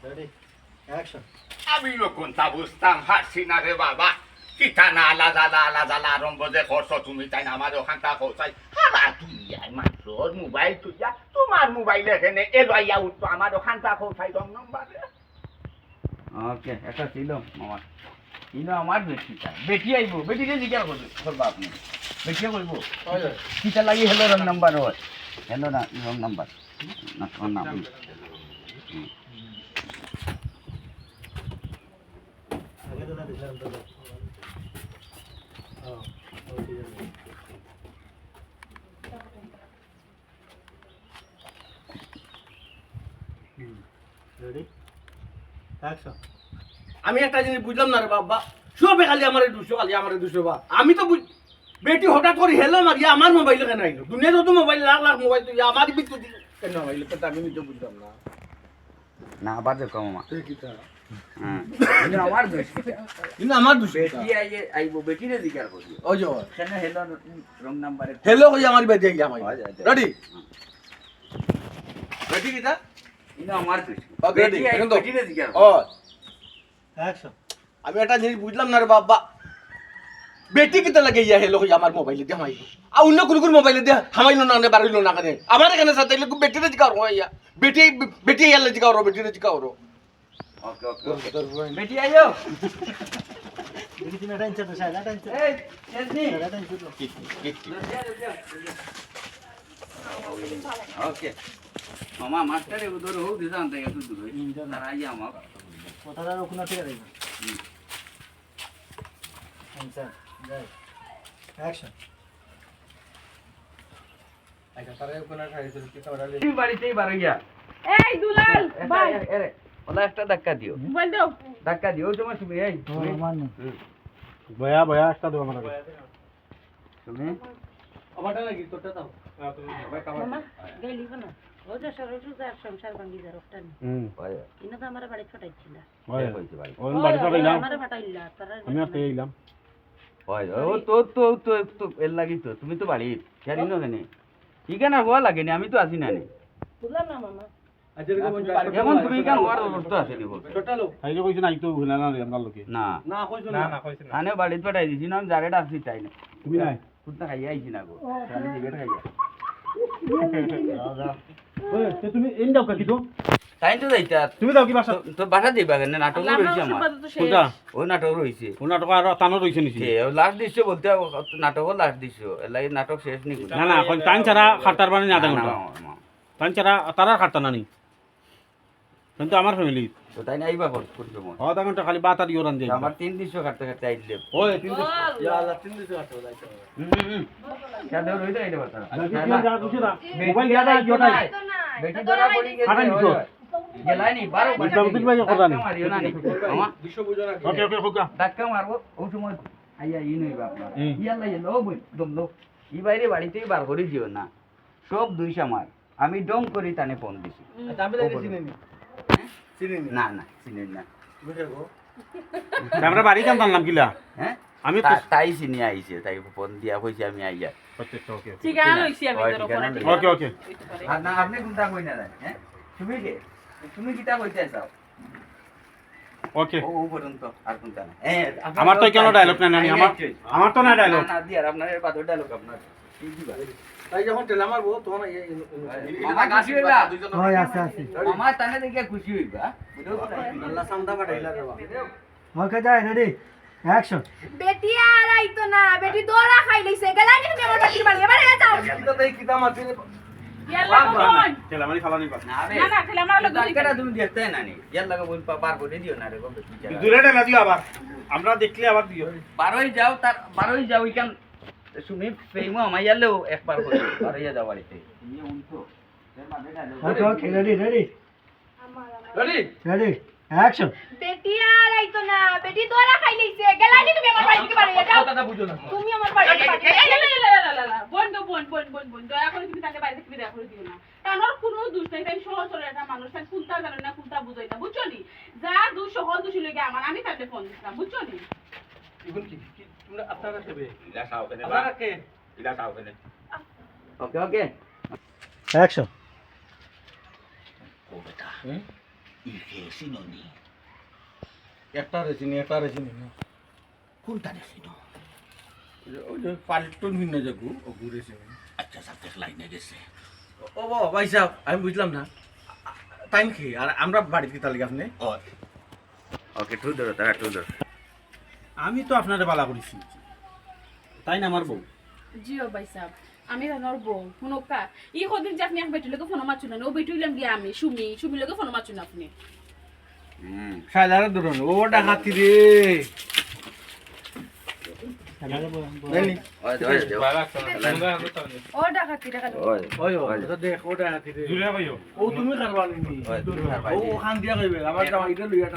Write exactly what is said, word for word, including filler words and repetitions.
Ready, action. আমি অখন তা বুঝতাম পারছি না রে বাবা। কিতা না আলা জ্বালা, আলা জ্বালা আরম্ভ যে করছো তুমি, তাইন আমারে অখানতা কও চাই। হারা দুনিয়ার মানষর মোবাইল থুইয়া তুমার মোবাইল কেনে এলো আইয়া উঠতো, আমারে অখানতা কও চাই, রং নাম্বার। ওকে, একটা ছিল মামা। ইনো আমার বেটি চাই। বেটি আইবো, বেটিরে জিজ্ঞাসা করবে, করবা আপনি। বেটিয়ে কইবো। হয়, হয়। কিতা লাগি হ্যালো রং নাম্বার হয়? হ্যালো না, রং নাম্বার। না, তোমার নাম। হুম। আগে তো না দিছিলাম তো। ও, ও ঠিক আছে। হুম, ready? Action. আমি একটা জিনিস বুঝলাম না রে বাবা, সবে খালি আমারে দুষো, খালি আমারে দুষো বা। আমি তো বুঝ-, বেটি হঠাৎ করি হ্যালো মারিয়া আমার মোবাইল কেনে আইলো? দুনিয়াত যত মোবাইল, লাখ লাখ মোবাইল, তুই আমার ভিতরে কেনে আইলো? তো আমি নিজে বুঝলাম না। না, আবার দেখো মামা। তুই কিতা? হ্যাঁ। কিন্তু আমার দুষ কিতা? কিন্তু আমার দুষ কিতা? বেটি আইয়ে, আইবো, বেটিরে জিকার করিও। ওই যে ওই। কেনে হ্যালো রং নাম্বারে হ্যালো কই আমার বেটি আইয়া আমার। হয়, হয়, হয়। Ready? হুম। বেটি কিতা? কিন্তু আমার দুষ কিতা? ওকে, বেটি ready, আইবো, এখন তো। বেটিরে জিকার করিও। ও। Action. আমি একটা জিনিস বুঝলাম না রে বাবা। বেটি কিতা লাগে ইয়া হ্যালো কই আমার মোবাইলে দিয়া হামাইলো? আর অন্য কুনু কুনু মোবাইলে দিয়া হামাইলো না, না বারইলো না কেনে? আমার এখানে সাথে ইলে বেটিরে জিকাও রো ইয়া। বেটি, বেটি ইয়ার লাগি জিকাও রো, বেটিরে জিকাও রো। ওকে, ওকে, ওকে। বেটি আইও। দেখি তুমি এটা ইঞ্চা তো, শালা, এটা ইঞ্চা। এই, চেতনি। শালা, এটা ইঞ্চা তো। কিচ্ছু, কিচ্ছু। ওকে। মামা, মাস্টারে উদর হোক, দিশা আনতে গেছে দূরে। হুম, জানো। তারা আইয়া আমার। কথাটা ওখানে ঠিক আছে। হুম। আচ্ছা, যাই। Action. আচ্ছা, তারা ওখানে খাই দিতে পারে। তুমি বাড়িতেই বারইয়া। এই দুলাল, এ, এ, ভাই। এ, এ, এরে, ওলা একটা ধাক্কা দিও। মোবাইল দাও। ধাক্কা দিও, ওই তোমার তুমি, এই, ও, তুমি। আমার না। হুম। ভাইয়া, ভাইয়া, একটা দেও আমার আগে। তুমি? আমারটা নাকি? তোরটা দাও। মামা, গেলি না? ও যে সরল সুজা আর সংসার ভাঙ্গি যার, ওটা নেই। হুম। হয়। ইনো তো আমার বাড়ি ফাটাইছিল। হয়। কে কইছে বাড়ি? ওই ও, বাড়ি ফাটাইলাম। আমার ফাটাইলা, তারা আমি আর পেয়ে এলাম। হয়, ও তো, তো, তো, তো, এর লাগি তো, তুমি তো বাড়ি, জানি না জানি। ইখান আর হওয়া লাগে নি, আমি তো আছি না নি। বুঝলাম না, মামা। আচ্ছা, এরকম এখন তুমি কেন ওয়ার করতে আছে নি বলতে? ছোট লোক। তাই যে কইছে নাই তো, না, না, রে, আমরা লোকে। না। না, কইছো না। না, না, কইছো না। আনে বাড়িত পাঠাই দিছি না, আমি যারে ডাকছি তাই না। তুমি নাই। কুত্তা খাইয়া আইছি না গো। ও, খালি সিগারেট খাইয়া। ওই, তে তুমি এন যাও কাকি তো? তাই তো যাইতা। তুমি যাও কি বাসা? তো, তো বাসা যাইবা কেন? নাটক আল্লাহ, রইছে আমার আমার। সুপার তো শেষ। কোনটা? ওই নাটক রইছে। ও নাটক আর তানো রইছে নিছি। যে, ও লাস্ট দৃশ্য বলতে, ও নাটকও লাস্ট দৃশ্য। এর লাগি নাটক শেষ নি কোনো। না, না, এখন তান ছাড়া খাটতার বানি না না, দেখো না, তো। না, না। তান ছাড়া, তারার খাটতা না নি। কিন্তু আমার ফ্যামিলি। তো তাই না, এইবার কর, কোন সময়? ও, তখন তো খালি বাতারি ওরান দিয়ে। আমার তিন দৃশ্য কাটতে কাটতে আইলে। ওই, তিন দৃশ্য। ইয়া আল্লাহ, তিন দৃশ্য কাটতে হবে, যাইতে হবে। হুম, হুম, হুম। কেন ওই তো এইটা বাতারা? না, কিছু না, না, কিছু না। বেটি মোবাইল দিয়া দাও, নাই, ইয়ে নাই। নাই। বেটি ধরা পড়ি গেছে, ফাটাই দিছো। ওই, ওই। গেলাই নি, বারো বুঝলাম, বাজে। তুমি ভাই কথা ধাক্কা নেই। মারিও না নি। আমার বিশ্ব বুঝো না কি? ওকে, ওকে, ওকে। ধাক্কা মারবো, ওই সময় আইয়া ই নইবা আপনার। হুম। ইয়াল্লা, ইয়াল্লা, ও বই, দম লো। ই বাইরে বাড়িতেই বার করে দিও না। সব দুষ আমার। আমি ঢং করি তানে ফোন দিছি। আচ্ছা, আমি তাকে চিনি নি। হ্যাঁ? চিনি নি। না, না, চিনি না। বুঝে গো। তা আমরা বাড়ি কেন জানলাম কিলা? হ্যাঁ? আমি তো তা-, তাই চিনি আইছে, তাই ফোন দিয়া কইছে আমি আইয়া। আচ্ছা, আচ্ছা, ওকে, ওকে। ঠিকানা লইছি আমি ওই তোর ঠিকানা ফোনে, লইছি। ওকে, ওকে। আর না, আপনি কোনটা কই না, হ্যাঁ? তুমি কে? তুমি কিতা কইতে চাও? ওকে। ও, ও পর্যন্ত আর কোনটা না। হ্যাঁ, আপনার আমার তো কেন ডায়লগ নাই, নানি, আমার, আমার তো না ডায়লগ। না, না, দিয়ার, আপনার এর বাদর ডায়লগ আপনার। এই দিবা। তাই যখন ঠেলা মারবো, তখন এই, এই, এই, মামা খুশি হইবা। হয়, আছে, আছে। মামা তানে দেখে খুশি হইবা। বুঝো? আল্লাহ সান্দা পাঠাইলা রে বাবা। ওকে, যাই, ready, action. বেটি আর আইতো না, বেটি দৌড়া খাই লইছে। গেলা কিন্তু আমার বাড়ির বাড়ি, এবার এ যাও। কিতা তাই কিতা মারছে রে? ইয়াল্লা, বাবা, come on. ঠেলা মারি ফালানি পাস। না রে। না, না, ঠেলা মারলে তো ধাক্কাটা দিবে। তুমি দেখতে না নি। ইয়ার লাগে বল পা-, পার করে দিও না রে, গো, বেটি যারা। দূরে ঠেলা দিও আবার। আমরা দেখলে আবার দিও। বারোই যাও, তার বারোই যাও, ইখান তুমি ফেইমো আমার ইয়ালেও একবার করে। বারোই যাও বাড়িতে। তুমি উঠো। ওকে, ওকে, ready, ready. Ready? Ready? Action. বেটি আর আইতো না, বেটি দৌড়া খাই লইছে। গেলা নি তুমি আমার বাড়ি থেকে বাড়ি যাও। কথাটা বুঝো না। তুমি আমার বাড়ি থেকে বাড়ি যাও। এই, এই, এই, এই, এই, এই, এই, বন্ধ, বন্ধ, বন্ধ, বন্ধ, বন্ধ। দয়া করে তুমি তাকে বাড়ি থেকে বিদায় করে দিও না। কারণ ওর কোনো দোষ নাই, তাই সহজ সরল একটা মানুষ, তাই কোনটা জানে না, কোনটা বুঝে না, বুঝছো নি? যা দোষ, সকল দোষী লইগে আমার, আমি তাকে ফোন দিছিলাম, বুঝছো নি? এখন কি, কি, তোমরা আপনারা খেবে? ইলা খাও কেনে আপনারা বা? কে? ইলা খাও কেনে? ওকে, ওকে। Action. ও বেটা। হুম? ইকে চিননি? একটা রেসিনি, একটা রেসিনি না। কোনটা দেখি না? ওই যে, ওই যে পাল্টন ভিন্ন যাবো, ও ঘুরেছে। আচ্ছা, স্যার, দেখ লাইনে গেছে। ও বাবা, ভাই সাহেব, আমি বুঝলাম না। তাই কি? আর আমরা বাড়িতে কি তালিকা আপনি? ও, ওকে, টু ধরো, তারা টু ধরো। আমি তো আপনারে বালা করি চিনছি। তাই না আমার বউ? জি ও ভাই সাহেব, আমি তানর বউ। হুনউক্কা, ই কদিন যে আপনি এক বেটির লগে ফোনো মাতছইন না, ও বেটি অইলাম গিয়া আমি, সুমি, সুমির লগে ফোনো মাতছইন না আপনি। হুম। শালারে ধরুন, ও ডাকাতি রে। নাইনি? ওই, ওই, ওই। ও ডাকাতি, ডাকাতি। ওই, ওই, ও, ওই। এটা দেখ, ও ডাকাতি রে। জুড়ে কইও। ও তুমি কারবার নিনি। ওই, তুমি কারবার ও, নিনি। ওখান দিয়া কইবে, আমার জামাই এটা লইয়া